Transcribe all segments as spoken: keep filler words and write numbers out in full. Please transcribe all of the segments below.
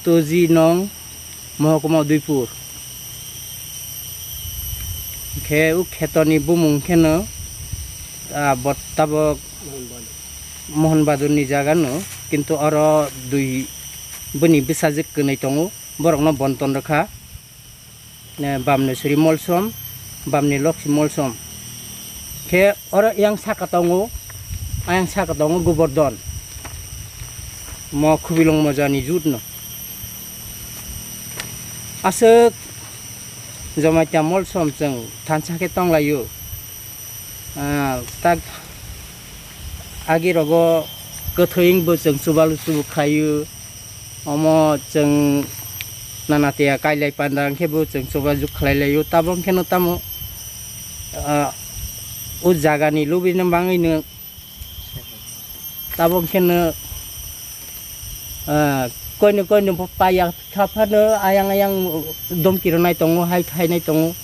Tuji nong, Mohokuma Udaipur. Khe o khetoni bumung kheno, ah, bot-, tabok Mohon Badur ni jaga no, kintu oro dui bini bwsajwk kwnwi tongo, borokno bonton rwkha. Eh, Bamneswri Molsom, Bamni Lokhi Molsom. Khe oro yang saka tongo, ayang saka tongo Gobordon. Mo Khubilong Mojani jut no. Aswk Jamatia Molsom chwng thansa khe tonglaio. Ah, tak agi rogo kwthwing bo chwng chubalu chubuk khaio. Omo chwng nana teya kailai panda hwnkhe bo chwng chubajuk khlai laio. Tabok hwnkhe no tamo, ah, o jaga ni lobino bangwi no tabok hwnkhe no, ah, koino koino bo paiya kha phano ayang ayang domki rwnai tongo, hai khainai tongo.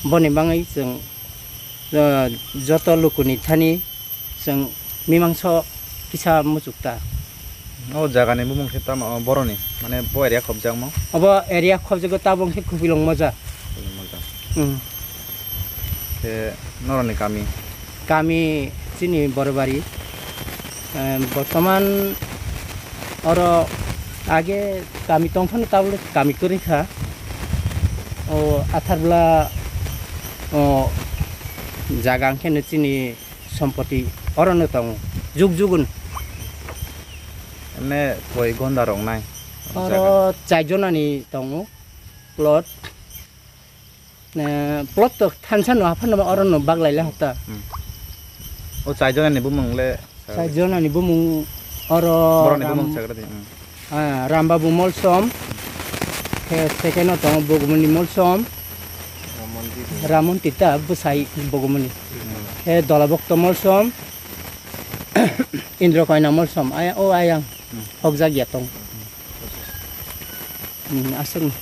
Boni bangwi chwng, ah, joto lukuni thani chwng mimangso kisa muchukta. O jaga ni bumung khe tamo, o boroni, mane bo area khobjakmo? Obo area khobjago tabok hwnkhe Khubilong Moja. Khubilong Moja. Hmm. Khe noroni kami? Kami chini Borobari. Em, bortoman oro age kami tongphano tabole kami kwrwi kha. O Atharbola, o jaga hwnkhe no chini sompoti oro no tongo, jug jugun. Emne koi gonda rok nai? Oro jaga? Chai jonani tongo plot. Eh, plot to thansa no, haphano oro no baglai le hota. Hmm. O chai jonani bumung le? Chai jonani bumung oro borokni Ram-, bumung sagra di, hmm. Ah, Rambabu Molsom. Khe second o tongo Bogomoni Molsom. Ramon Tita. Ramon Tita bwsai Bogomoni. Hmm. Khe Dolabokto Molsom. Indra Koina Molsom. Aya, o ayang. Hmm. Hokjak ya tong. Hmm. Hmm, aswk.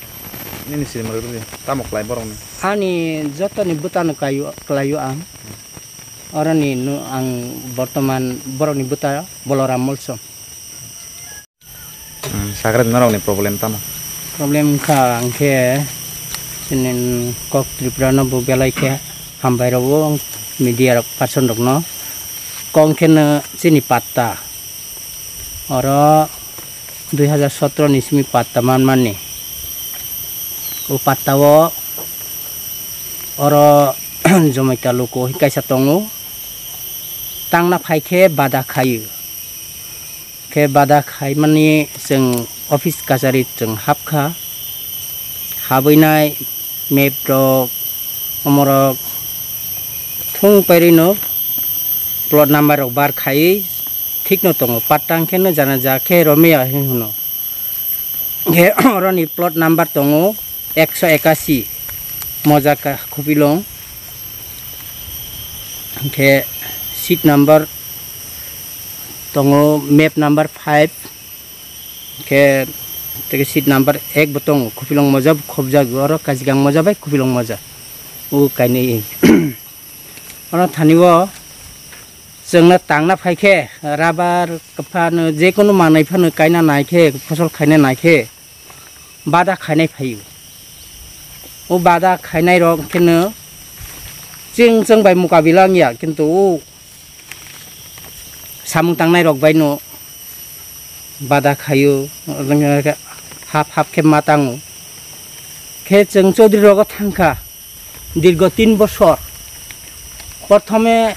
Nini siri mwrwk rwdi, tamo khlai borokni? Ani jotoni bwtano kaio, klaio ang. Oroni no ang bortoman borokni bwta Boloram Molsom. Hmm, sakra norokni problem tamo? Problem wngkha ang khe chini kok Tripura no bo belai khe hambai rwo media rok person rok no. Kok khe no chini patta. Oro dui hajar sotro ni simi patta manmani. O patta o oro Jomaita luku kaisa tongo. Tangna phai khe bada khaio. Khe bada khaimani chwng office kachari chwng hapkha. Habwinai map rok, omorok thung pairino plot number rok bar khaiwi thikno tongo. Pattang kheno jana ja khe romia hinwi hwno. Khe oroni plot number tongo ekso ekasi, Mojaka Khupilong. Khe seat number tongo, map number five. Khe tei seat number ek bo tongo, Khupilong Moja khobjak, oro Kajigang Moja bai Khupilong Moja. O kainwi. Ono thani o chwngno tangna phai khe, rubber phano, je kunu manwi phano kaina nai khe, phosol khaina nai khe, bada khainai phaio. O bada khainai rok kheno chwng chwng bai mukabila wngya, kintu o samung tangnai rok bai no bada khaio, hap hap khe ma tango. Khe chwng Chaudhary rogo thangkha dirgo tin bosor. Prothome,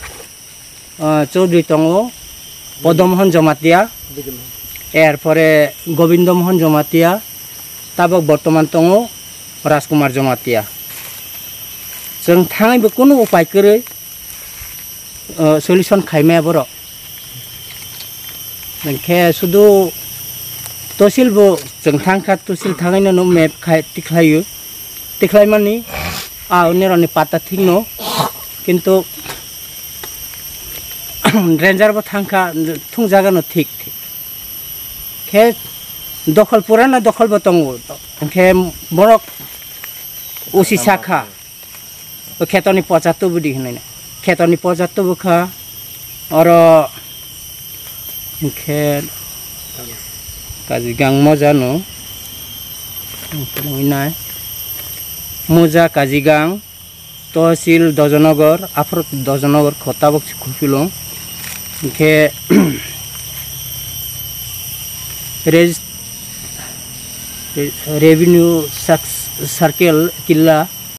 ah, Chaudhary tongo Podom Mohan Jamatia, er pore Gobindo Mohan Jamatia, tabok bortoman tongo Rajkumar Jamatia. Chwng thangwi bo kunu upai kwrwi, o, solution khaimaya borok. Hwnkhe sudu tosil bo chwng thangkha, tosil thangwi no map khai tikhlaio, tikhlaimani a onirokni patta thikno, kintu ranger bo thangkha, thungjagano thik thik khe dokhol purana dokhol bo tongo, hwnkhe borok usi sakha. O khetoni pocha tubudi hinwi na. Khetoni pocha tubu kha. Oro hwnkhe Kajigang Moja no. Nai. Muja Kajigang, Tosil Dojonogor, Aphro Dojonogor kho tabok si Khupilung. Hingkhe Res-, Revenue Circle Killa,